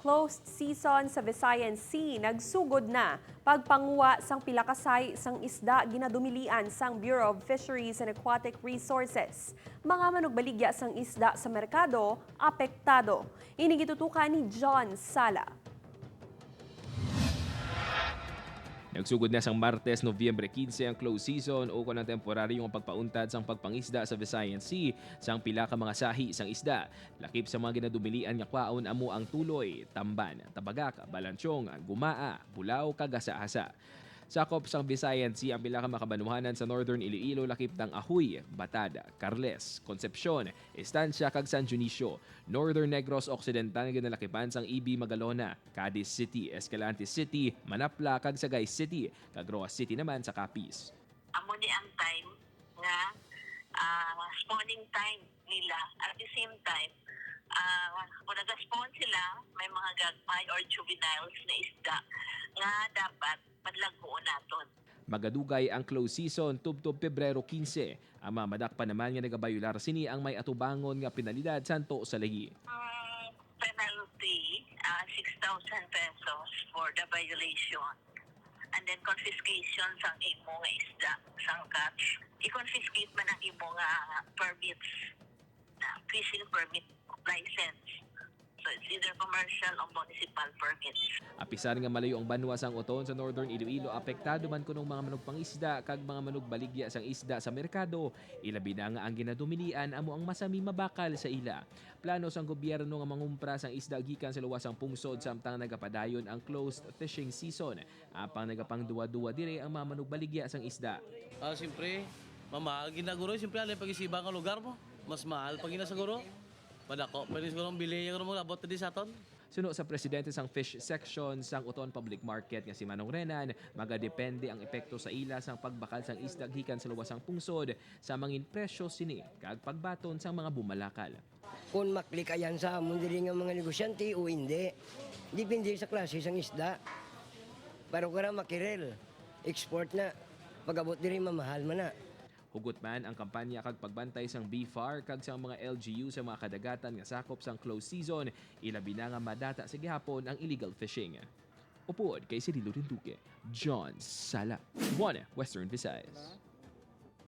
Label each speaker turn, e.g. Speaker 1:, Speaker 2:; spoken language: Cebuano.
Speaker 1: Closed season sa Visayan Sea nagsugod na. Pagpanguwa sang pila ka sahi sang isda ginadumilian sang Bureau of Fisheries and Aquatic Resources. Mga manugbaligya sang isda sa merkado apektado. Ini gitutukan ni John Sala.
Speaker 2: Nagsugod na sang Martes, Nobyembre 15 ang close season o ang temporaryong pagpauntad sang pagpangisda sa Visayan Sea sang pila ka mga sahi sang isda. Lakip sa mga ginadumilian nga kwaon amo ang tuloy, tamban, tabagak, balansyong, gumaa, bulaw kag asa-asa. Sakop sang Visayan Sea ang pila ka makabanuhanan sa Northern Iloilo lakip ng Ajuy, Batad, Carles, Concepcion, Estancia kag San Dionisio. Northern Negros Occidental nga ginalakipan sang EB Magalona, Cadiz City, Escalante City, Manapla kag Sagay City, kag Roxas City naman sa Capiz.
Speaker 3: Amo ni ang time nga spawning time nila. At the same time, kung nag-spawn sila, may mga gagmay or juveniles na isda nga dapat padlaguon naton.
Speaker 2: Magadugay ang close season tubtob Pebrero 15. Ang mga madakpa naman nga nagabayular sini ang may atubangon nga penalidad santo sa legi.
Speaker 3: Ang penalty, ₱6,000 for the violation. And then confiscation sang imo nga isda, sang catch. I-confiscate man ang imo nga permits, fishing permit license. So it's either commercial or municipal permits.
Speaker 2: Apisar nga malayo ang banwa sang Oton sa Northern Iloilo, apektado man kunong mga manugpangisda kag mga manugbaligya sang isda sa merkado. Ilabi na nga ang ginadumilian amo ang masami mabakal sa ila. Plano sang gobyerno nga mangumpra sang isda gikan sa luwas sang pungsod samtang nagapadayon ang closed fishing season. Apang nagapangduwa-duwa dire ang mga manugbaligya sang isda.
Speaker 4: Siyempre, mamahal ginaguro. Siyempre, alin pag-isiba ang lugar mo. Mas mahal pag ginasaguro. Madako, pwede siguro ang bili yung mga abot di sa aton.
Speaker 2: Suno sa presidente sang fish section sang Oton Public Market nga si Manong Renan, magadepende ang epekto sa ila sang pagbakal sang isda gikan sa luwas sang pungsod sa mangin presyo sini kag pagbaton sang mga bumalakal.
Speaker 5: Kung maklikayan sa amon diri nga mga negosyante o hindi. Depende sa klase sang isda. Pero kara makirel, export na. Pag-abot diri, mamahal man na.
Speaker 2: Hugot man ang kampanya kag pagbantay sang BFAR kag sang mga LGU sa mga kadagatan nga sakop sang closed season, ilabi na nga madata sa gihapon ang illegal fishing. Upod kay Cirilo Rinduque, John Sala, 1 Western Visayas.